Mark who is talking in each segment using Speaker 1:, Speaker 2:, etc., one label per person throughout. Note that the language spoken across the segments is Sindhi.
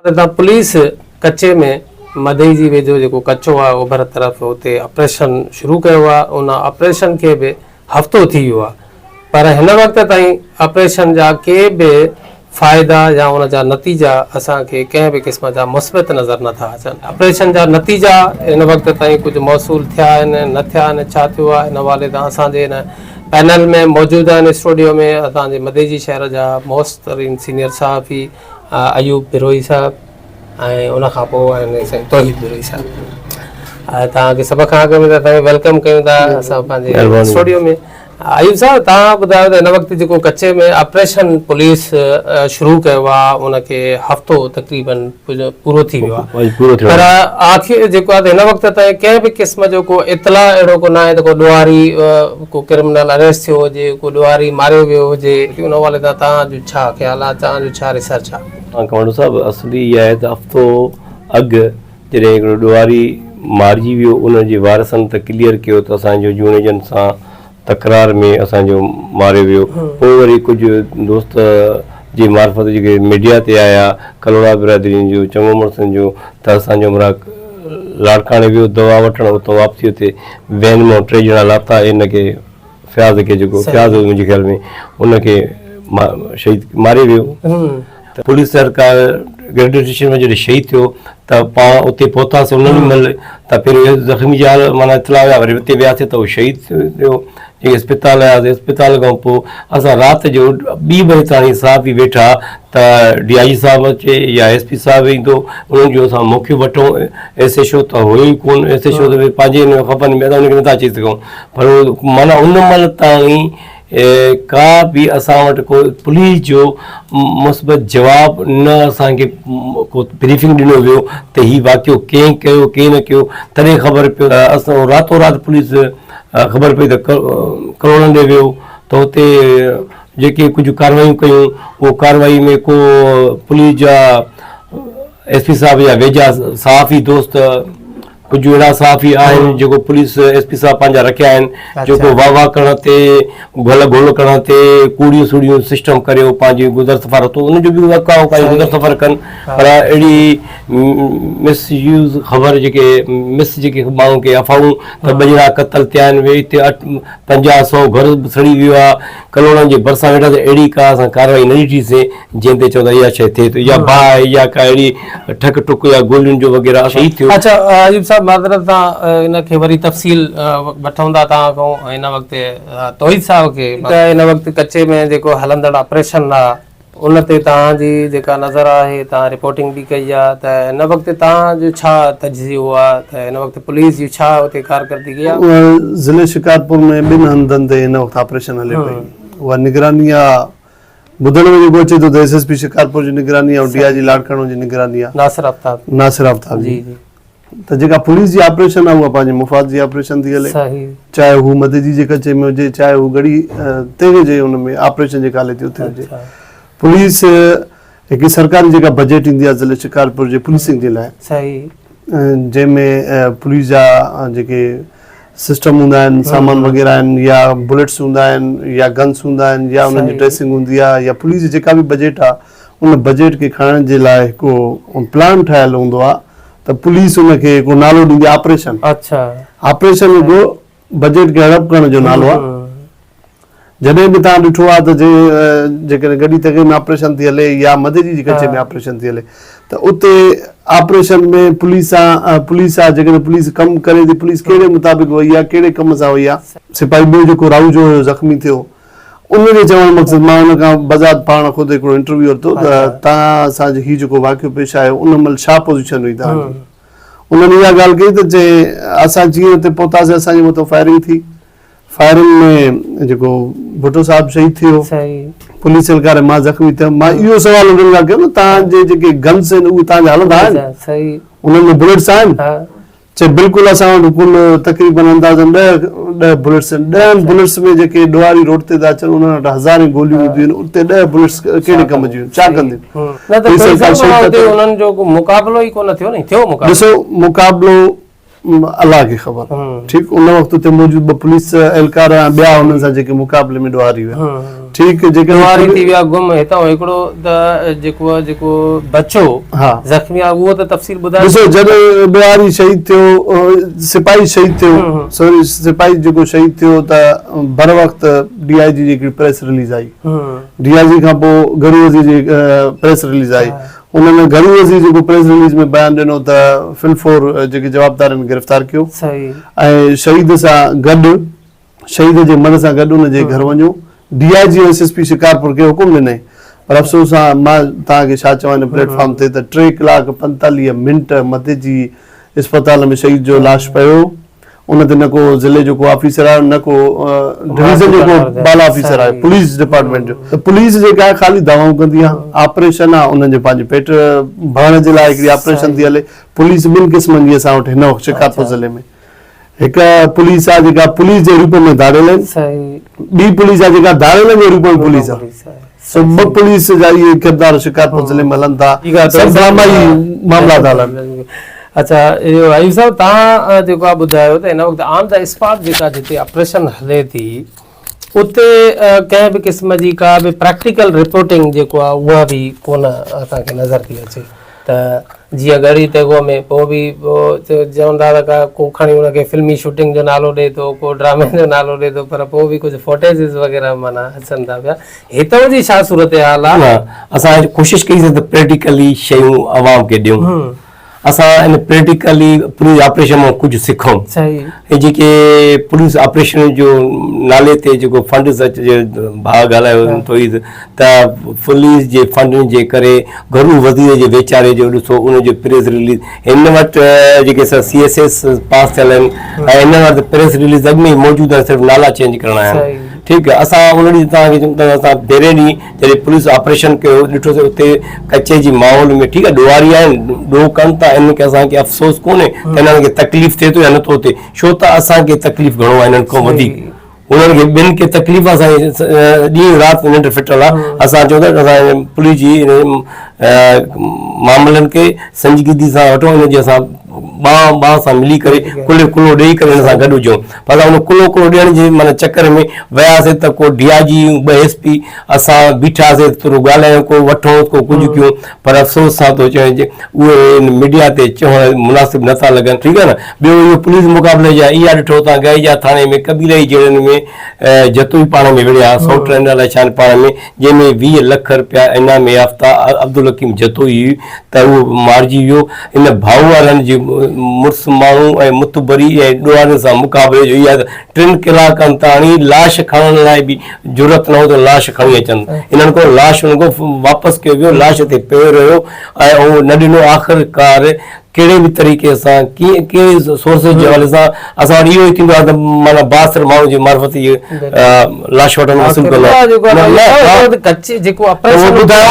Speaker 1: هتان پوليس ڪچي ۾ مدئي جي ويجهو جيڪو ڪچو آهي اوڀر طرف اتي آپريشن شروع ڪيو آهي ان آپريشن کي به هفتو ٿي ويو آهي پر هن وقت تائين آپريشن جا ڪي به فائدا يا ان جا نتيجا اسان کي ڪنهن به قسم جا مثبت نظر نه ٿا اچن آپريشن جا نتيجا هن وقت تائين ڪجهه موصول ٿيا آهن نه ٿيا آهن ڇا ٿيو آهي ان حوالي سان اسان جي هن پينل ۾ موجود آهن اسٽوڊيو ۾ اسان جي مدئي جي شهر جا موسٽ ترين سينيئر صحافي ايوب بروهي صاحب ۽ ان کان پوء آهن سائين توحيد بروهي صاحب توهان کي سڀ کان اڳ ۾ ته سائين welcome ڪيون ٿا اسان پنهنجي اسٽوڊيو ۾ ايوب صاحب توهان ٻڌايو ته هن وقت جيڪو ڪچي ۾ آپريشن پوليس شروع ڪيو آهي ان کي هفتو تقريبن پورو ٿي ويو آهي پر آخر جيڪو آهي هن وقت تائين ڪنهن به قسم جو ڪو اطلاع اهڙو ڪو نه آهي ته ڪو ڏوهاري ڪو ڪرمنل اريسٽ ٿيو هجي ڪو ڏوهاري ماريو ويو هجي ان حوالي سان توهان جو ڇا خيال آهي توهان جو ڇا ريسرچ آهي؟
Speaker 2: ها ڪمانڊو صاحب اصلي اها آهي ته هفتو اڳ جڏهن هڪڙو ڏوهاري مارجي ويو ان جي وارثن ته ڪليئر ڪيو ته اسان جو جوڻيجن سان تڪرار ۾ اسان جو ماريو ويو پوء وري ڪجهه دوست جي معرفت جيڪي ميڊيا تي آيا ڪلهوڙا برادرين جو چڱو مڙسن جو ته اسان جو همراهه لاڙڪاڻي ويو دوا وٺڻ اتان واپسي تي وين مان ٽي ڄڻا لاٿا ان کي فياض کي جيڪو فياض هو منهنجي خيال ۾ ان کي شهيد ماري ويو ته پوليس سرڪار گريڊ اسٽيشن ۾ جڏهن شهيد ٿيو ته پاڻ اتي پهتاسين ان مهل ته پهريون زخمي جا معنيٰ اطلاع هيا وري اتي وياسين ته هو شهيد ٿيو جيڪي اسپتال آياسين اسپتال کان پوء اسان رات جو ٻي بجي تاڻي صحافي ويٺا ته ڊي I جي صاحب اچي يا ايس پي صاحب ايندو انهن جو اسان موقعو وٺون ايس ايڇ او ته هيو ئي ڪون ايس ايڇ او ته پنهنجي هن ۾ خفن ۾ اسان ان کي نٿا چئي سگهون پر معنيٰ ان مهل تائين ڪا به اسان وٽ ڪو پوليس جو مثبت جواب نه اسان کي ڪو بريفنگ ڏنو ويو ته هي واقعو ڪنهن ڪيو ڪنهن نه ڪيو تڏهن خبر پيو ته اسان راتو رات پوليس خبر پئي ته ڪروڙن ڏي ويو ته اتي جيڪي ڪجهه ڪاروايون ڪيون اهو ڪاروائي ۾ ڪو پوليس جا ايس پي صاحب جا ويجها صحافي دوست ڪجهه اهڙا صحافي آهن جيڪو پوليس ايس پي صاحب پنهنجا رکيا آهن جيڪو واهه واهه ڪرڻ تي گهل گهول ڪرڻ تي ڪوڙيون سوڙيون سسٽم ڪريو پنهنجي گذر سفر ٿو ان جو به حق آهي پنهنجو گذر سفر ڪن پر اهڙي مس يوز خبر جيڪي مس جيڪي ماڻهن کي افواهون ته ٻه ڄڻا قتل ٿيا آهن وي هتي 50 سو گهر به سڙي ويو آهي ڪلوڙن جي ڀرسان ويٺا ته اهڙي ڪا اسان ڪارروائي نه ڏٺي سين جنهن تي چوندا اها شيء ٿئي ٿي يا باهه آهي يا ڪا اهڙي ٺڪ ٽڪ يا گولين جو وغيره شهيد ٿيو.
Speaker 1: اڇا ايوب صاحب معذرت سان ان کي وري تفصيل وٺون ٿا توهان کان هن وقت توحيد صاحب کي ته هن وقت ڪچي ۾ جيڪو هلندڙ آپريشن آ ان تي توهان جي جيڪا نظر آهي توهان رپورٽنگ به ڪئي آ ته هن وقت توهان جو ڇا تجزيو آ ته هن وقت پوليس جي ڇا اتي ڪارڪردگي آ؟
Speaker 3: ضلعي شڪارپور ۾ ٻن هنڌن تي هن وقت آپريشن هلي پئي اها نگراني آ ٻڌڻ ۾ جيڪو اچي ٿو ته ايس ايس پي شڪارپور جي نگراني ۽ ڊي I جي لاڙڪاڻو جي نگراني آ
Speaker 1: ناصر آفتاب
Speaker 3: ناصر آفتاب جي ته جيڪا پوليس جي آپريشن آ اها پنهنجي مفاد جي آپريشن ٿي هلي چاهي هو مدئجي جي ڪچي ۾ هجي چاهي هو ڳڙهي تيغ جي ان ۾ آپريشن جيڪا هلي ٿي اتي هجي پوليس هڪ سرڪاري جيڪا بجيٽ ايندي آ ضلعي شڪارپور جي پوليسنگ جي لاء جنهن ۾ پوليس جا جيڪي سسٽم هوندا آهن سامان وغيره آهن يا بليٽس هوندا آهن يا گنس هوندا آهن يا انهن جي ڊريسنگ هوندي آهي يا پوليس جي جيڪا به بجيٽ آهي ان بجيٽ کي کڻڻ جي لاء هڪ پلان ٺاهيل هوندو آهي ته پوليس ان کي هڪ نالو ڏيندي آهي آپريشن آپريشن هڪ بجيٽ کي هڙپ ڪرڻ جو نالو آهي جڏهن به توهان ڏٺو آهي ته جي جيڪڏهن گڏي تغي ۾ آپريشن ٿي هلي يا مديجي جي ڪچي ۾ آپريشن ٿي هلي ته اتي آپريشن ۾ پوليس سان پوليس آهي جيڪڏهن پوليس ڪم ڪري ٿي پوليس ڪهڙي مطابق وئي آهي ڪهڙي ڪم سان وئي آهي. سپاهي ٻيو جيڪو راهوجو هيو زخمي ٿيو ان جي چوڻ مقصد مان ان کان بذات پاڻ خود هڪڙو انٽرويو ورتو ته توهان سان هي جيڪو واقعو پيش آيو ان مهل ڇا پوزيشن هئي توهان جي انهن اها ڳالهه ڪئي ته چي اسان جيئن اتي پهتاسين اسان جي مٿان فائرنگ ٿي فائرنگ ۾ جيڪو ڀٽو صاحب شهيد ٿيو پوليس اهلڪار ۽ مان زخمي ٿيم مان اهو سوال انهن کان ڪيو ته توهان جي جيڪي گنس آهن اهي توهان جا هلندا آهن انهن ۾ بليٽس آهن چي بلڪل اسان وٽ ڪل تقريبن اندازن 10 10 بليٽس آهن 10 بليٽس ۾ جيڪي ڏوهاري روڊ تي ٿا اچن انهن وٽ هزارين گوليون هونديون آهن اتي 10 بليٽس ڪهڙي ڪم جون ڇا ڪنديون
Speaker 1: نه ته انهن جو مقابلو ئي ڪونه ٿيو نه ٿيو مقابلو
Speaker 3: ڏسو مقابلو الله کي خبر. ٺيڪ ان وقت اتي موجود ٻه پوليس اهلڪار ۽ ٻيا انهن سان جيڪي مقابلي ۾ ڏوهاري هيا. ٺيڪ. ٺيڪ جيڪڏهن
Speaker 1: ڏوهاري ٿي ويا گم هتان هڪڙو ته جيڪو آهي جيڪو بچو زخمي آهي اهو ته تفصيل ٻڌايو.
Speaker 3: ڏسو جڏهن ڏوهاري شهيد ٿيو سپاهي شهيد ٿيو سوري سپاهي جيڪو شهيد ٿيو ته بروقت ڊي I جي جي هڪڙي press release I D I جي کان پوء گهرو وزير جي پريس رليز آئي ان ۾ گهرو وزير جيڪو پريس رليز ۾ بيان ڏنو ته فلفور جيڪي جوابدار آهن گرفتار ڪيو ۽ شهيد سان گڏ شهيد جي مڙهه سان گڏ ان جي گهر وڃو. D I G ۽ S S P Shikarpur کي حڪم ڏنائين. پر افسوس سان مان توهان کي ڇا چوان هن پليٽ فارم تي ته ٽي ڪلاڪ 45 منٽ مدئجي اسپتال ۾ شهيد جو لاش پيو هو. ان تي نه ڪو ضلعي جو ڪو آفيسر آيو نه ڪو ڊويزن جو ڪو بالا آفيسر آيو پوليس ڊپارٽمينٽ جو ته پوليس جيڪا آهي خالي دعوائون ڪندي آهي آپريشن آهي انهن جي پنهنجي پيٽ ڀرڻ جي لاء هڪڙي آپريشن ٿي هلي. پوليس ٻن قسمن جي اسان وٽ هن وقت شڪارپور ضلعي ۾. هڪ پوليس آ جيڪا پوليس جي روپ ۾ ڌاڙيل آهن، ٻي پوليس آ جيڪا ڌاڙيلن جي روپ ۾ پوليس آ. سو ٻه پوليس جا اهي ڪردار شڪارپور ضلعي ۾ هلن ٿا، سڀ ڊرامائي معاملا ٿا هلن.
Speaker 1: اڇا اهو ايوب صاحب توهان جيڪو آ ٻڌايو ته هن وقت آن the spot جيڪا جتي آپريشن هلي ٿي اتي ڪنهن به قسم جي ڪا به پريڪٽيڪل رپورٽنگ جيڪو آ اها به ڪونه اسان کي نظر ٿي اچي ته جيئن ڳڙهي تيغو ۾ پوء به چون ٿا ته ڪو کڻي ان کي فلمي شوٽنگ جو نالو ڏئي ٿو ڪو ڊرامي جو نالو ڏئي ٿو پر پوء به ڪجهه فوٽيجز وغيره معنيٰ اچن ٿا پيا هتان جي ڇا صورتحال آ؟
Speaker 2: نه اسان ڪوشش ڪئي سي ته پريڪٽيڪلي شيون عوام کي ڏيون اسان ان پريڪٽيڪلي پوليس آپريشن مان ڪجهه سکون هي جيڪي پوليس آپريشن جو نالي تي جيڪو فنڊز ڀاء ڳالهايو توحيد ته پوليس جي فنڊن جي ڪري گهرو وزير جي ويچاري جو ڏسو ان جو پريس رليز هن وٽ جيڪي سي ايس ايس پاس ٿيل آهن ۽ هن وٽ پريس رليز اڳ ۾ موجود آهن صرف نالا چينج ڪرڻا آهن ٺيڪ آهي اسان ان ڏينهن توهان کي چون ٿا اسان پهرين ڏينهن جڏهن پوليس آپريشن ڪيو ڏٺوسين اتي ڪچي جي ماحول ۾ ٺيڪ آهي ڏوهاري آهن ڏوهه ڪن ٿا انهن کي اسان کي افسوس ڪونهي ته انهن کي تڪليف ٿئي ٿو يا نٿو ٿئي ڇو ته اسان کي تڪليف گهڻو آهي انهن کان وڌيڪ انهن کي ٻين کي تڪليف آهي اسان ڏينهن رات ننڊ ڦٽل آهي اسان چون ٿا اسان پوليس جي معاملن کي سنجيدگي سان وٺون ان جي اسان ٻانهن ٻانهن سان ملي ڪري ڪلهي ڪلهو ڏيئي ڪري هن سان گڏ هجون پر اسان ان ڪلهو ڪلهو ڏيڻ جي معنيٰ چڪر ۾ وياسي ته ڪو ڊي I جي ٻه ايس پي اسان بيٺاسي ٿورو ڳالهايون ڪو وٺون ڪو ڪجهه ڪيون پر افسوس سان ٿو چوين جي اهي ميڊيا تي چوڻ مناسب نٿا لڳن ٺيڪ آهي نه ٻيو اهو پوليس مقابلي جا اها ڏٺو تان گائيجا ٿاڻي ۾ قبيلائي جهيڙن ۾ جتوئي پاڻ ۾ وڙهيا سئوٽ آهن الائي ڇا آهن پاڻ ۾ جنهن ۾ 20 لک رپيا انعام يافته عبدالحڪيم جتوئي ته اهو مارجي ويو. ان ڀائو وارن جي مڙس ماڻهو ۽ متبري ۽ ڏوهارين سان مقابلي جو اها ته ٽن ڪلاڪن تاڻي لاش کڻڻ لاء به جرئت نه هو ته لاش کڻي اچن. انهن کان لاش انهن کان واپس ڪيو ويو. لاش اتي پيو رهيو ۽ اهو نه ڏنو. آخرڪار ڪهڙي به طريقي سان ڪيئن ڪهڙي سورسز جي حوالي سان اسان وٽ اهو ئي ٿيندو آهي ته معنيٰ بااثر ماڻهو جي معرفت اهي لاش وٺڻ وصول ڪندو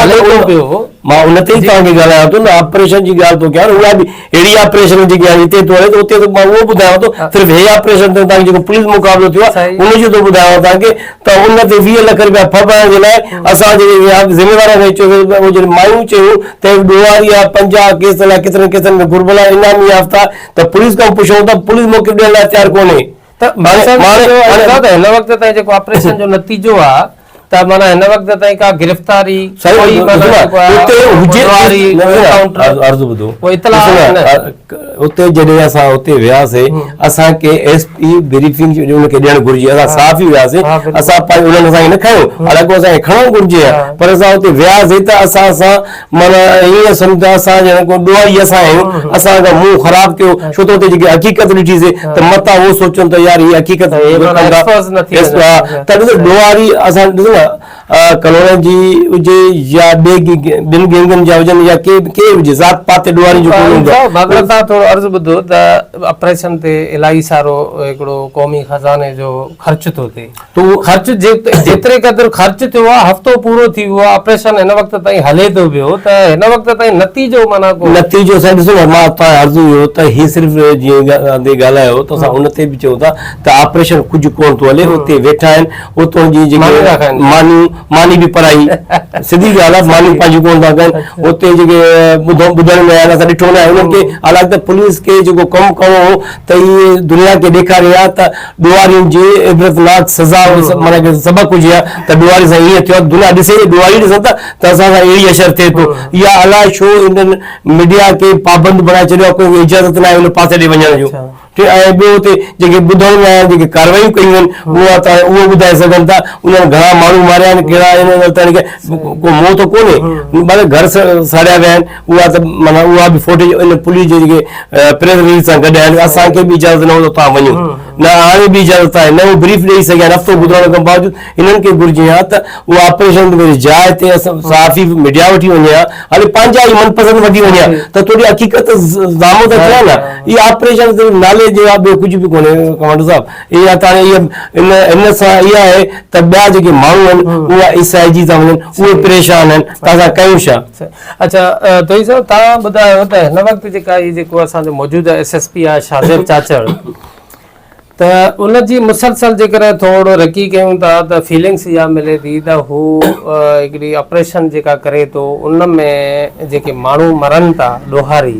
Speaker 2: آهي. مان ان تي ئي توهان کي ڳالهايان ٿو نه آپريشن جي ڳالهه ٿو ڪيان اها به اهڙي آپريشن جيڪي هاڻي هتي ٿو هلي ته اتي ته مان اهو ٻڌايان ٿو صرف هي آپريشن ته توهان کي جيڪو پوليس مقابلو ٿيو آهي ان جو ٿو ٻڌايان توهان کي ته ان تي 20 لک رپيا ڦٻائڻ جي لاء اسان جيڪي ذميوارن کي چيو اهو جڏهن مايون چيون ته ڏوهاري آهي 50 ڪيس لاء ڪيترن ڪيسن ۾ گهربل آهي انعامي يافته ته پوليس کان پڇون ته پوليس موقف ڏيڻ لاء تيار ڪونهي.
Speaker 1: ته مقصد هن وقت تائين جيڪو آپريشن جو نتيجو آهي ته معنيٰ هن وقت تائين ڪا گرفتاري ڪوئي معنيٰ جيڪو آهي
Speaker 2: اتي هجي
Speaker 1: انڪائونٽر
Speaker 2: عرض ٻڌو
Speaker 1: ڪو اطلاع آهي نه
Speaker 2: اتي جڏهن اسان اتي وياسي اسان کي ايس پي بريفنگ ان کي ڏيڻ گهرجي اسان صحافي وياسي اسان پنهنجي انهن اسان کي نه کنيو حالانڪه اسان کي کڻڻ گهرجي پر اسان اتي وياسي ته اسان سان معنيٰ ائين سمجهه ته اسان ڄڻ ڪو ڏوهاري اسان آهيون اسان کان منهن خراب ٿيو ڇو ته اتي جيڪي حقيقت ڏٺي سي ته متان اهو سوچن ته يار هي حقيقت ته ڏس ڏوهاري اسان ڏس نه ڪلهوڙن جي هجي يا ٻي ٻين گينگن جا هجن يا ڪي ڪي هجي ذات پات تي ڏوهاري جو ڪونه هوندو آهي.
Speaker 1: معذرت سان ٿورو عرض ٻڌو ته آپريشن تي الاهي سارو هڪڙو قومي خزاني جو خرچ ٿو ٿئي تو خرچ جيتري قدر خرچ ٿيو آهي هفتو پورو ٿي ويو آهي آپريشن هن وقت تائين هلي ٿو پيو ته هن وقت تائين نتيجو معنيٰ ڪو.
Speaker 2: نتيجو سائين ڏسو نه مان توهان عرض اهو ته هي صرف جيئن تي ڳالهايو ته اسان ان تي به چئون ٿا ته آپريشن ڪجهه ڪونه ٿو هلي اتي ويٺا آهن اتون جي جيڪي مانيون ماني به پرائي سڌي ڳالهه آهي مانيون پنهنجون ڪونه ٿا ڪن اتي جيڪي ٻڌو ٻڌڻ ۾ آيا اسان ڏٺو نه آهي انهن کي حالانڪه ته پوليس کي جيڪو ڪم ڪرڻو هو ته اهي دنيا کي ڏيکاري ها ته ڏوهارين جي عبرتناڪ سزا معنيٰ سبق هجي ها ته ڏوهاري سان ائين ٿيو آهي دنيا ڏسي ڏوهاري ڏسن ٿا ته اسان سان اهڙي اشر ٿئي ٿو اها الاء ڇو انهن ميڊيا کي پابند بڻائي ڇڏيو آهي ڪو اجازت ناهي ان پاسي ڏي وڃڻ جو ٺيڪ ۽ ٻيو اتي جيڪي ٻڌڻ ۾ آيا آهن جيڪي ڪاروايون ڪيون آهن اها ته اهو ٻڌائي سگهن ٿا انهن گهڻا ماڻهو ماريا آهن ڪهڙا آهن ته ڪو مئو ته ڪونهي بلڪه گهر ساڙيا ويا آهن اها ته معنيٰ اها به فوٽيج ان پوليس جي جيڪي پريس رليز سان گڏ آهن اسان کي به اجازت نه هو ته توهان وڃو نه هاڻي به اجازت آهي نه هو بريف ڏئي سگهيا آهن هفتو گذرڻ کان باوجود هنن کي گهرجي ها ته اهو آپريشن جي جاء تي صحافي ميڊيا وٺي وڃي ها هلي پنهنجا ئي من پسند وٺي وڃي ها ته ٿوري حقيقت سامهون ته اچي ها نه هي آپريشن صرف نالي جو آهي ٻيو ڪجهه به ڪونهي ڪمانڊر صاحب اها ته هاڻي اها ان ان سان اها آهي ته ٻيا جيڪي ماڻهو آهن اها اسائجي ٿا وڃن اهي پريشان آهن ته اسان ڪيون ڇا.
Speaker 1: اڇا توهين صاحب توهان ٻڌايو ته هن وقت جيڪا هي جيڪو اسان جو موجوده ايس ايس پي آهي شاهزيب چاچڙ ته ان جي مسلسل جيڪڏهن ٿورو رڪي ڪيون ٿا ته فيلنگس اها ملي ٿي ته هو هڪڙي آپريشن جيڪا ڪري ٿو ان ۾ جيڪي ماڻهو مرن ٿا ڏوهاري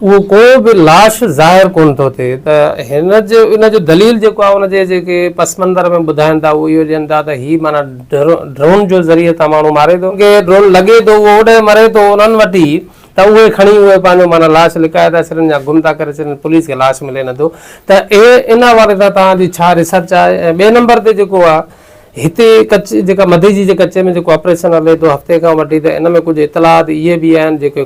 Speaker 1: اهو ڪو به لاش ظاهر ڪونه ٿو ٿئي ته هن جو ان جو دليل جيڪو آهي ان جي جيڪي پس منظر ۾ ٻڌائن ٿا اهو اهو ڏين ٿا ته هي معنيٰ ڊرون جو ذريعي تان ماڻهو ماري ٿو کي ڊرون لڳي ٿو اهو اوڏي مري ٿو انهن وٽ ئي ته اهي کڻي اهي پنهنجو معنيٰ لاش لڪائي ٿا ڇڏن يا گم ٿا ڪري ڇڏن پوليس کي لاش ملي نٿو ته اهي ان حوالي سان توهان جي ڇا ريسرچ آهي ۽ ٻئي نمبر تي جيڪو آهي هتي ڪچ جيڪا مديجي جي ڪچي ۾ جيڪو آپريشن هلي ٿو هفتي کان وٺي ته ان ۾ ڪجهه اطلاعات اهي به آهن جيڪي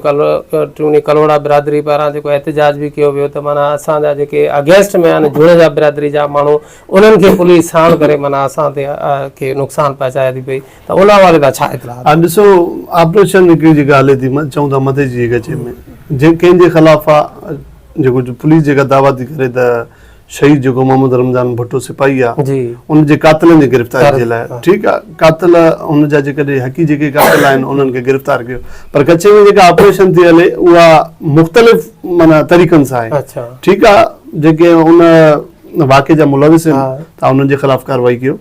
Speaker 1: ٽيوني ڪلهوڙا برادري پاران جيڪو احتجاج به ڪيو ويو ته معنيٰ اسان جا جيڪي اگينسٽ ۾ آهن جوڻيجا برادري جا ماڻهو انهن کي پوليس ساڻ ڪري معنيٰ اسان تي کي نقصان پهچائي ٿي پئي ته ان حوالي سان ڇا اطلاع
Speaker 3: هاڻ ڏسو آپريشن هڪڙي جيڪا هلي ٿي چئون ٿا مٿي جي ڪچي ۾ جنهن ڪنهن جي خلاف آ جيڪو پوليس جيڪا دعويٰ ٿي ڪري ته شهيد جيڪو محمد رمضان ڀٽو سپاهي آ ان جي قاتلن جي گرفتاري جي لاء ٺيڪ آ قاتل ان جا جيڪڏهن حقي جيڪي قاتل آهن انهن کي گرفتار ڪيو پر ڪچي ۾ جيڪا آپريشن ٿي هلي اها مختلف معنيٰ طريقن سان آهي ٺيڪ آ جيڪي ان واقعي جا ملوث آهن ته انهن جي خلاف ڪارروائي ڪيو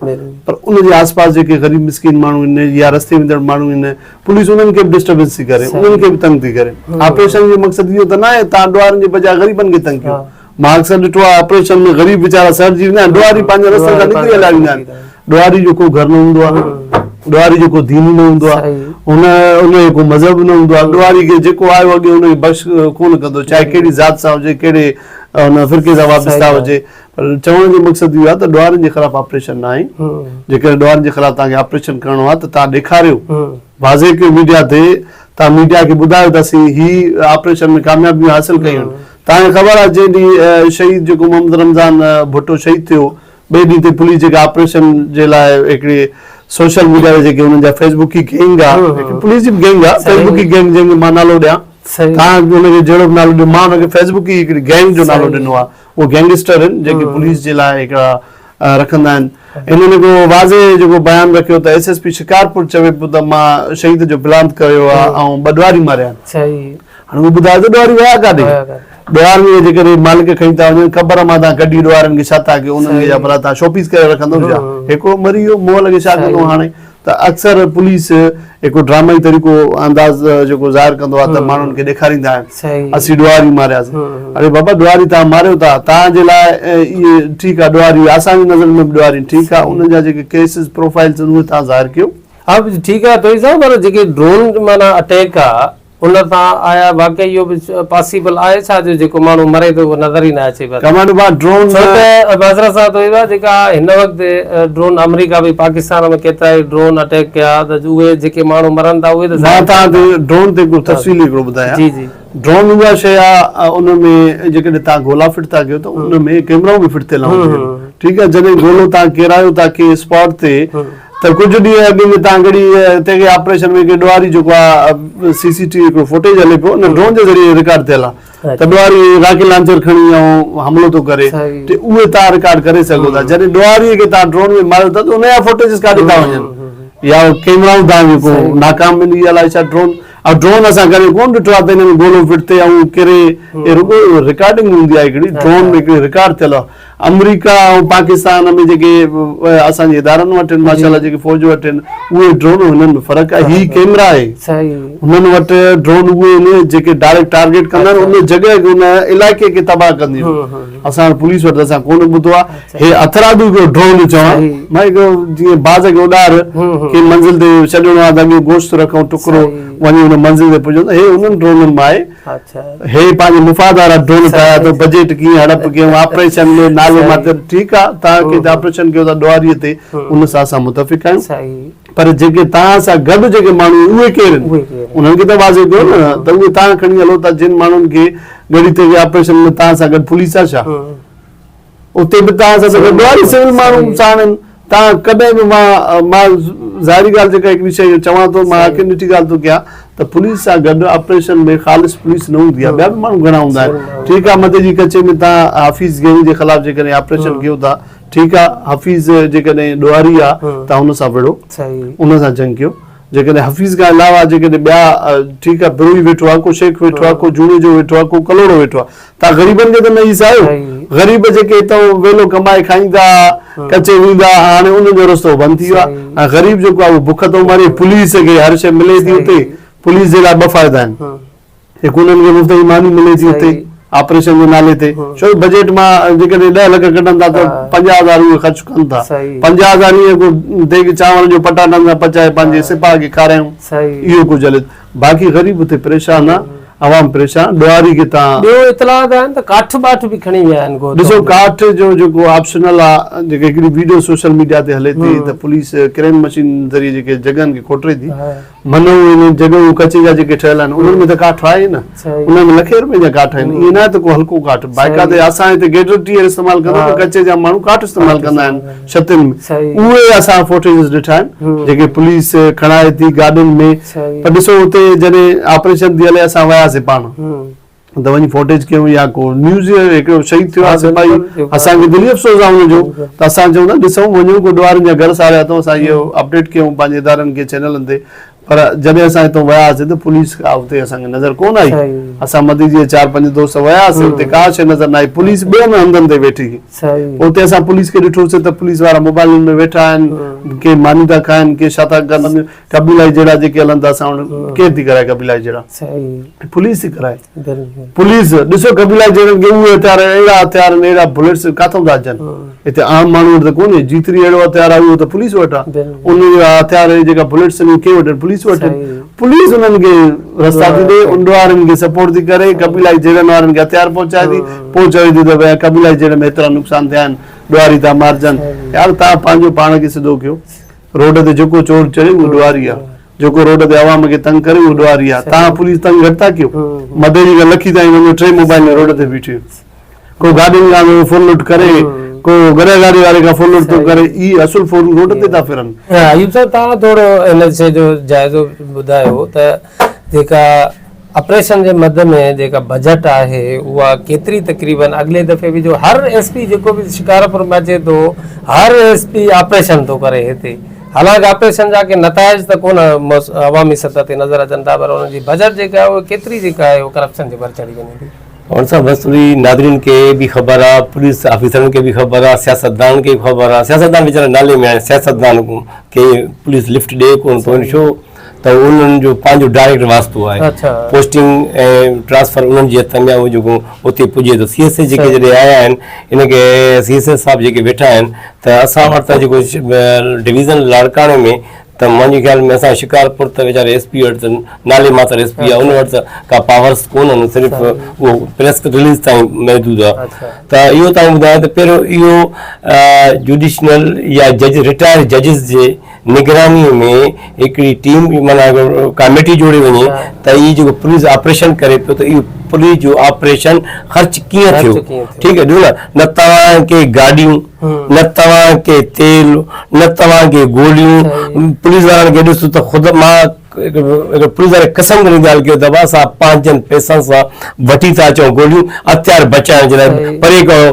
Speaker 3: پر ان جي آس پاس جيڪي غريب مسڪين ماڻهو آهن يا رستي ويندڙ ماڻهو آهن پوليس انهن کي به ڊسٽربنس ٿي ڪري انهن کي به تنگ ٿي ڪري آپريشن جو مقصد اهو ته ناهي تان ڏوهارين جي بجاء غريبن کي تنگ ڪيو مان اڪثر ڏٺو آهي آپريشن ۾ غريب ويچارا سڙجي ويندا آهن ڏوهاري پنهنجي رستن کان نڪري هليا ويندا آهن ڏوهاري جو ڪو گهر نه هوندو آهي ڏوهاري جو ڪو دين نه هوندو آهي ان ان جو ڪو مذهب نه هوندو آهي ڏوهاري کي جيڪو آيو اڳي ان کي بخش ڪونه ڪندو چاهي ڪهڙي ذات سان هجي ڪهڙي ان فرقي سان وابسته هجي پر چوڻ جو مقصد اهو آهي ته ڏوهارين جي خلاف آپريشن نه آهي جيڪڏهن ڏوهارين جي خلاف توهان کي آپريشن ڪرڻو آهي ته توهان ڏيکاريو واضح ڪيو ميڊيا تي توهان ميڊيا کي ٻڌايو ته اسين هي آپريشن ۾ ڪاميابيون حاصل ڪيون آهن توهان کي خبر آهي جنهن ڏينهن شهيد جيڪو محمد رمضان ڀٽو شهيد ٿيو ٻئي ڏينهن تي پوليس جيڪا آپريشن جي لاء هڪڙي سوشل ميڊيا تي جيڪي انهن جا فيسبوڪي گينگ آهي پوليس جي به گينگ آهي فيسبوڪي گينگ جنهن کي مان نالو ڏيان تان ان کي جهڙو به نالو ڏيو مان ان کي فيسبوڪي هڪڙي گينگ جو نالو ڏنو آهي اهي گينگسٽر آهن جيڪي پوليس جي لاء هڪڙا رکندا آهن انهن هڪڙو واضح جيڪو بيان رکيو ته ايس ايس پي شڪارپور چوي پيو ته مان شهيد جو پلانت ڪيو آهي ۽ ٻه ڏوهاري ماريا آهن هاڻي اهو ٻڌايو ته ڏوهاري ويا ڪاڏي ڏوهارين کي جيڪڏهن مالڪ کڻي ٿا وڃن قبر مان تان ڪڍي ڏوهارين کي ڇا ٿا ڪيو انهن کي ڇا ڀلا تان شوپيس ڪري رکندو ڇا هڪڙو مري ويو مئل کي ڇا ڪندو هاڻي ته اڪثر پوليس هڪ ڊرامائي طريقو انداز جيڪو ظاهر ڪندو آهي ته ماڻهن کي ڏيکاريندا آهن اسين ڏوهاري مارياسين اڙي بابا ڏوهاري تان ماريو ٿا تان جي لاء اهي ٺيڪ آهي ڏوهاري اسان جي نظر ۾ به ڏوهاري ٺيڪ آهي انهن جا جيڪي ڪيسز پروفائلز آهن اهي تان ظاهر ڪيو.
Speaker 1: ها ٺيڪ آهي توهين صاحب پر جيڪي ڊرون معنيٰ اٽيڪ آهي ان سان آيا واقعي اهو به پاسيبل آهي ڇا جو جيڪو ماڻهو مري ٿو اهو نظر ئي نه اچي بس
Speaker 3: ڪمانڊو ڀاء ڊرون
Speaker 1: ڇو ته معذرت سان ٿو چوان جيڪا هن وقت ڊرون آمريڪا به پاڪستان ۾ ڪيترا ئي ڊرون اٽيڪ ڪيا ته اهي جيڪي ماڻهو مرن ٿا اهي ته
Speaker 3: مان توهان کي ڊرون تي هڪڙو تفصيلي هڪڙو ٻڌايان
Speaker 1: جي جي
Speaker 3: ڊرون اها شيء آهي ان ۾ جيڪڏهن توهان گولا فٽ ٿا ڪيو ته ان ۾ ڪيمرائون به فٽ ٿيل هونديون آهن ٺيڪ آهي جڏهن گولو توهان ڪيرايو ٿا ڪنهن اسپاٽ تي ته ڪجهه ڏينهن اڳ ۾ تان ڳڙهي تيغي آپريشن ۾ هڪ ڏوهاري جيڪو آ سي سي ٽي وي هڪڙو فوٽيج هلي پيو ان ڊرون جي ذريعي رڪارڊ ٿيل آ ته ڏوهاري راڪيٽ لانچر کڻي ۽ حملو ٿو ڪري ته اهي تان رڪارڊ ڪري سگهو ٿا جڏهن ڏوهاري کي تان ڊرون ۾ ماريو ٿا ته ان جا فوٽيجز ڪاڏي ٿا وڃن يا ڪيمرائون تان جيڪو ناڪام ويندي الائي ڇا ڊرون ۽ ڊرون اسان ڪڏهن ڪون ڏٺو آ ته ان ۾ گولو فٽ ٿئي ۽ ڪري رڳو رڪارڊنگ هوندي آ هڪڙي ڊرون ۾ هڪڙي رڪارڊ ٿيل آ. آمريڪا ۽ پاڪستان ۾ جيڪي اسان جي ادارن وٽ آهن ماشاءالله جيڪي فوج وٽ آهن اهي ڊرون هنن ۾ فرق آهي هي ڪيمرا آهي هنن وٽ ڊرون اهي آهن جيڪي ڊائريڪٽ ٽارگيٽ ڪندا آهن ان جڳهه کي ان علائقي کي تباهه ڪنديون اسان وٽ پوليس وٽ اسان ڪونه ٻڌو آهي هي هٿرادو هڪڙو ڊرون چوان مان هڪڙو جيئن باز کي اڏار ڪنهن منزل تي ڇڏڻو آهي ته اڳيون گوشت رکون ٽڪرو وڃي ان منزل تي پڄندو هي انهن ڊرونن مان آهي هي پنهنجي مفاد وارا ڊرون ٺاهيا اٿو بجيٽ ڪيئن هڙپ ڪيون آپريشن ۾ نالو ماتر ٺيڪ آ توهان کي آپريشن ڪيو ٿا ڏوهاري تي ان سان اسان متفق آهيون پر جيڪي توهان سان گڏ جيڪي ماڻهو اهي ڪير آهن انهن کي ته واضح ڪيو نه ته اهي توهان کڻي هلو ٿا جن ماڻهن کي ڳڙهي تي آپريشن ۾ توهان سان گڏ پوليس آ ڇا اتي به توهان سان گڏ ڏوهاري سول ماڻهو ساڻ آهن توهان ڪڏهن به مان مان ظاهري ڳالهه جيڪا هڪڙي شيء چوان ٿو مان اکين ڏٺي ڳالهه ٿو ڪيان ته پوليس سان گڏ آپريشن ۾ خالص پوليس نه هوندي آهي ٻيا به ماڻهو گهڻا هوندا آهن ٺيڪ آهي مدي جي ڪچي ۾ توهان حفيظ گينگ جي خلاف جيڪڏهن آپريشن ڪيو ٿا ٺيڪ آهي حفيظ جيڪڏهن ڏوهاري آهي توهان ان سان وڙهو ان سان جنگ ڪيو جيڪڏهن حفيظ کان علاوه جيڪڏهن ٻيا ٺيڪ آهي بروهي ويٺو آهي ڪو شيخ ويٺو آهي ڪو جوڻيجو ويٺو آهي ڪو ڪلهوڙو ويٺو آهي تان غريبن کي ته نه ايسايو غريب جيڪي هتان ويلو ڪمائي کائيندا ڪچي ويندا هاڻي انهن جو رستو بند ٿي ويو آهي ۽ غريب جيڪو آهي اهو بک ٿو مري پوليس کي هر شيء ملي ٿي اتي پوليس جي لاء ٻه فائدا آهن هڪ انهن کي مفت جي ماني ملي ٿي اتي آپريشن جي نالي تي ڇو بجيٽ مان جيڪڏهن 10 لک ڪڍن ٿا ته 50000 اهي خرچ ڪن ٿا 50000 ائين ڪو ديڳ چانور جو پٽاٽن سان پچائي پنهنجي سپاهه کي کارايون اهو ڪجهه هلي باقي غريب اتي پريشان آ عوام پريشان ڏوهاري کي تان.
Speaker 1: ٻيو اطلاع ته آهن ته ڪاٺ ٻاٺ به کڻي ويا آهن گوتم.
Speaker 3: ڏسو ڪاٺ جو جيڪو آپشنل آ جيڪي هڪڙي ويڊيو سوشل ميڊيا تي هلي ٿي ته پوليس ڪرين مشين ذريعي جيڪي جڳهن کي کوٽري ٿي منو انهن جڳهيون ڪچي جا جيڪي ٺهيل آهن انهن ۾ ته ڪاٺ آهي نه انهن ۾ لکين روپين جا ڪاٺ آهن ائين ناهي ته ڪو هلڪو ڪاٺ باقاعده اسان هتي گيڊر ٽيئر استعمال ڪندا آهيون ڪچي جا ماڻهو ڪاٺ استعمال ڪندا آهن ڇتين ۾ اهي اسان فوٽيجز ڏٺا آهن جيڪي پوليس کڻائي ٿي گاڏين ۾ پر ڏسو اتي جڏهن آپريشن ٿي هلي اسان وياسين پاڻ ته وڃي فوٽيج ڪيون يا ڪو نيوز هڪڙو شهيد ٿيو آهي سپاهي اسان کي دلي افسوس آهي ان جو ته اسان چئون ٿا ڏسون وڃون ڪو ڏوهارين جا گهر ساڙيا اٿئون اسان اهو اپڊيٽ ڪيون پنهنجي ادارن کي چينلن تي پر جڏهن اسان هتان وياسين ته پوليس ڪا اتي اسان کي نظر ڪونه آئي اسان مدي جي چار پنج دوست وياسين اتي ڪا شيء نظر نه آئي پوليس ٻين هنڌن تي ويٺي هئي اتي اسان پوليس کي ڏٺوسين ته پوليس وارا موبائلن ۾ ويٺا آهن ڪي ماني ٿا کائن ڪي ڇا ٿا ڪن قبيلائي جهيڙا جيڪي هلن ٿا اسان وٽ ڪير ٿي ڪرائي قبيلائي جهيڙا پوليس ٿي ڪرائي پوليس ڏسو قبيلائي جهيڙن کي اهي هٿيار اهڙا هٿيار آهن اهڙا بليٽس ڪاٿون ٿا اچن هتي عام ماڻهو وٽ ته ڪونهي جيتري اهڙو هٿيار آهي اهو ته پوليس وٽ آهي ان جا هٿيار جيڪا بليٽس آهن ڪنهن وٽ آهن پوليس وٽ آهن پوليس انهن کي رستا ٿي ڏي ان وارن کي سپورٽ ٿي ڪري قبيلائي جهيڙن وارن کي هٿيار پهچائي ٿي پوء چوي ٿي ته ڀئي قبيلائي جهيڙي ۾ ايترا نقصان ٿيا آهن ڏوهاري ٿا مارجن يار تان پنهنجو پاڻ کي سڌو ڪيو روڊ تي جيڪو چور چڙهي اهو ڏوهاري آهي جيڪو روڊ تي عوام کي تنگ ڪري اهو ڏوهاري آهي تان پوليس تنگ گهٽ ٿا ڪيو مديري کان لکي تائين وڃو ٽي موبائل ۾ روڊ تي بيٺي ڪو گاڏين کان ٿو ڦر لٽ ڪري ڪو گڏهه گاڏي واري کان ڦر لٽ ٿو ڪري اهي اصل ڦورو روڊ تي ٿا ڦرن.
Speaker 1: ايوب صاحب توهان ٿورو ان شيء جو جائزو ٻڌايو ته جيڪا آپريشن جي مد ۾ جيڪا بجيٽ آهي اها ڪيتري تقريبن اڳلي دفعي به جو هر ايس پي جيڪو به شڪارپور ۾ اچي ٿو هر ايس پي آپريشن ٿو ڪري هتي حالانڪه آپريشن جا ڪي نتائج ته ڪونه عوامي سطح تي نظر اچن ٿا پر انهن جي بجيٽ جيڪا آهي اها ڪيتري جيڪا آهي اها ڪرپشن جي ور چڙهي وڃي ٿي.
Speaker 2: هن سان بس ٿوري ناظرين کي به خبر آ پوليس آفيسرن کي به خبر آ سياستدانن کي به خبر آ سياستدان ويچارا نالي ۾ آهن سياستدان کي پوليس لفٽ ڏي ڪونه ٿو ڇو ته انهن جو پنهنجو ڊائريڪٽ واسطو آهي پوسٽنگ ۽ ٽرانسفر انهن جي هٿ ۾ آهي اهو جيڪو اتي پڄي ٿو سي ايس اي جيڪي جڏهن آيا آهن ان کي سي ايس ايس صاحب جيڪي ويٺا آهن ته اسان وٽ ته جيڪو ڊويزن لاڙڪاڻي ۾ ته منهنجي خيال ۾ اسان شڪارپور ته ويچاري ايس پي وٽ ته نالي ماتر ايس پي آهي ان وٽ ته ڪا پاورس ڪونهن صرف اهو پريس رليز تائين محدود آهي ته اهو تائين ٻڌايان ته پهريون اهو جوڊيشنل يا جج رٽائر ججز جي نگراني ۾ هڪڙي ٽيم معنيٰ ڪاميٽي جوڙي وڃي ته هي جيڪو پوليس آپريشن ڪري پيو ته اهو پوليس جو آپريشن خرچ ڪيئن ٿيو ٺيڪ آهي نه نه توهان کي گاڏيون نه توهان کي تيل نه توهان کي گوليون پوليس وارن کي ڏس ته خود مان پوليس واري قسم کڻي ڳالهه ڪيو ته اسان پنهنجن پئسن سان وٺي ٿا اچون گوليون هٿيار بچائڻ جي لاء پري ڪرو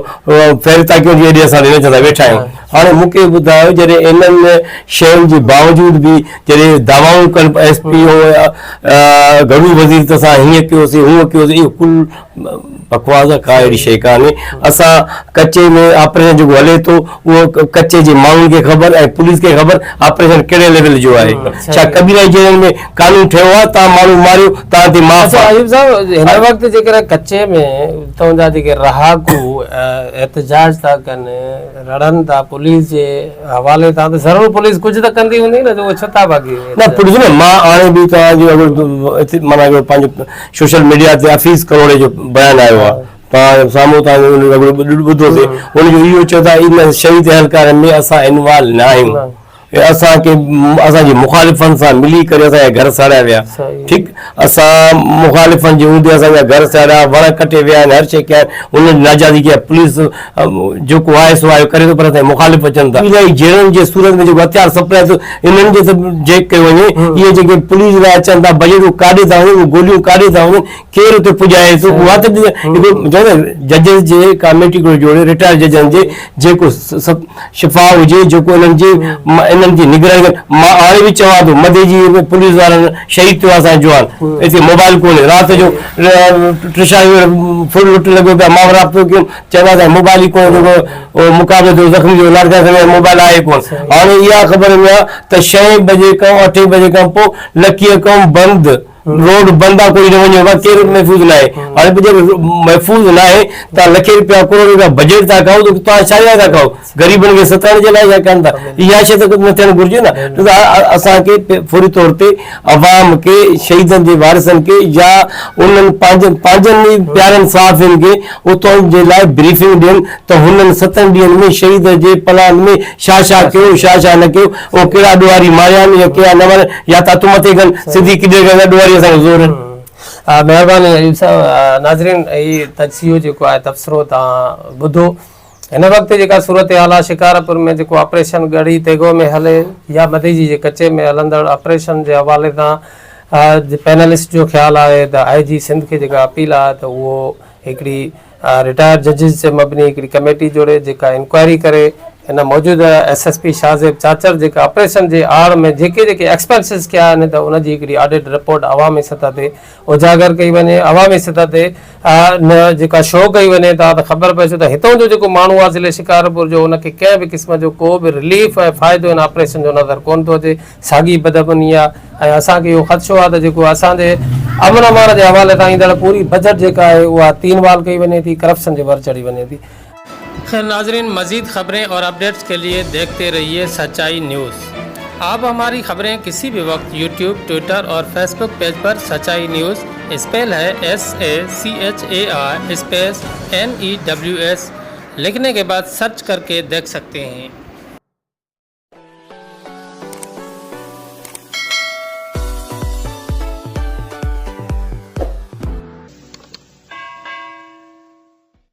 Speaker 2: ڦير ٿا ڪيون جي ايڏي اسان ڏني اسان ويٺا آهيون هاڻي مون کي ٻڌايو جڏهن انهن شين جي باوجود به جڏهن دعوائون ڪن ايس پي او گهرو وزير ته اسان هيئن ڪيوسين هونئن ڪيوسين اهو ڪل بڪواس آ ڪا اهڙي شيء ڪانهي اسان ڪچي ۾ آپريشن جيڪو هلي ٿو اهو ڪچي جي ماڻهن کي خبر ۽ پوليس کي خبر آپريشن ڪهڙي ليول جو آهي ڇا قبيلائي جهيڙن ۾ قانون ٺهيو آهي تان ماڻهو ماريو تان تي معاف
Speaker 1: اچا ايوب صاحب هن وقت جيڪڏهن ڪچي ۾ اتان جا جيڪي رهاڪو احتجاج ٿا ڪن رڙن ٿا پوليس جي حوالي تان ته ضرور پوليس ڪجهه ته ڪندي هوندي نه جو اهي ڇو ٿا باقي
Speaker 2: نه پوليس نه مان هاڻي به توهان جو معنيٰ پنهنجو سوشل ميڊيا تي حفيظ ڪلهوڙي جو بيان آيو آهي توهان سامهون توهان جو رڳڙو ٻڌو سي ان جو اهو چيو ته ان شهيد اهلڪارن ۾ اسان انوالو نه آهيون اسان کي اسان جي مخالفن سان ملي ڪري اسان جا گهر ساڙيا ويا ٺيڪ اسان مخالفن جي هوندي اسان جا گهر ساڙيا وڻ ڪٽي ويا آهن هر شيء ڪيا آهن انهن ناجائزي ڪئي پوليس جيڪو آهي سو آهي ڪري ٿو پر اسان جا مخالف اچن ٿا الائي جهيڙن جي صورت ۾ جيڪو هٿيار سپلائي ٿو انهن جي ته جيڪ ڪيو وڃي اهي جيڪي پوليس لاء اچن ٿا بجيٽون ڪاڏي ٿا وڃن اهي گوليون ڪاڏي ٿا وڃن ڪير اتي پڄائي ٿو اها ته هڪڙو ججز جي ڪاميٽي هڪڙو جوڙي رٽائر ججن جي جيڪو شفاف هجي جيڪو انهن جي انهن جي نگراني ڪن مان هاڻي به چوان ٿو مدي جي پوليس وارن شهيد ٿيو آهي اسان جو جوان اتي موبائل ڪونهي رات جو ٽشا فل لٽ لڳو پيو مان رابطو ڪيم چوندا ته موبائل ئي ڪونه جيڪو مقابلو ٿيو زخمي ٿيو لاڙڪاڻي ۾ موبائل آهي ڪونه هاڻي اها خبر ۾ آهي ته ڇهين بجي کان اٺين بجي کان پوء لکيء کان بند روڊ بند آ ڪوئي نه وڃي وا ڪير محفوظ ناهي هاڻي به جي محفوظ ناهي تان لکين روپيا ڪروڙ روپيا بجيٽ ٿا کائو ته تان ڇا لاء ٿا کائو غريبن کي ستائڻ جي لاء ڇا ڪن ٿا اها شي ته نه ٿيڻ گهرجي نه اسان کي فوري طور تي عوام کي شهيدن جي وارثن کي يا انهن پنهنجن پنهنجن ئي پيارن صحافين کي اتان جي لاء بريفنگ ڏين ته هنن ستن ڏينهن ۾ شهيد جي پلان ۾ ڇا ڇا ڪيو ڇا ڇا نه ڪيو اهو ڪهڙا ڏوهاري ماريا آهن يا ڪهڙا نه ماريا يا ته هٿ مٿي ڪن سڌي ڪڏي ڪن ڏوهاري اسان کي زور آهن.
Speaker 1: مهرباني ايوب صاحب ناظرين هي تجزيو جيڪو آهي تبصرو توهان ٻڌو هن وقت جيڪا صورتحال آهي شڪارپور ۾ جيڪو آپريشن ڳڙهي تيغو ۾ هلي يا مديجي جي ڪچي ۾ هلندڙ آپريشن جي حوالي سان پينلسٽ جو خيال آهي ته آء جي سنڌ کي جيڪا اپيل آهي ته اهو هڪڙي رٽائرڊ ججز تي مبني هڪڙي ڪميٽي جوڙي جيڪا انڪوائري ڪري هن موجوده S S P Shahzeb Chachar جيڪا آپريشن جي آڙ ۾ جيڪي جيڪي ايڪسپينسز ڪيا آهن ته ان جي هڪڙي آڊٽ رپورٽ عوامي سطح تي اجاگر ڪئي وڃي عوامي سطح تي جيڪا شو ڪئي وڃي ته ته خبر پئي ته هتان جو جيڪو ماڻهو آهي ضلعي شڪارپور جو ان کي ڪنهن به قسم جو ڪو به رليف ۽ فائدو هن آپريشن جو نظر ڪونه ٿو اچي ساڳي بدامني آهي ۽ اسان کي اهو خدشو آهي ته جيڪو اسان جي امن امان جي حوالي سان ايندڙ پوري بجيٽ جيڪا آهي اها تين وال ڪئي وڃي ٿي ڪرپشن جي ور چڙهي وڃي ٿي. خير ناظرين مزيد خبرين اور اپڊيٽس کے لئي ديکتي رهيي سچائي نيوز آپ هماري خبرين ڪسي به وقت يوٽيوب ٽوئٽر اور فيسبوڪ پيج پر سچائي news spell he S A C H A I space N E W S لکني ڪي بعد سرچ ڪر ڪي ديک سڪتي هين.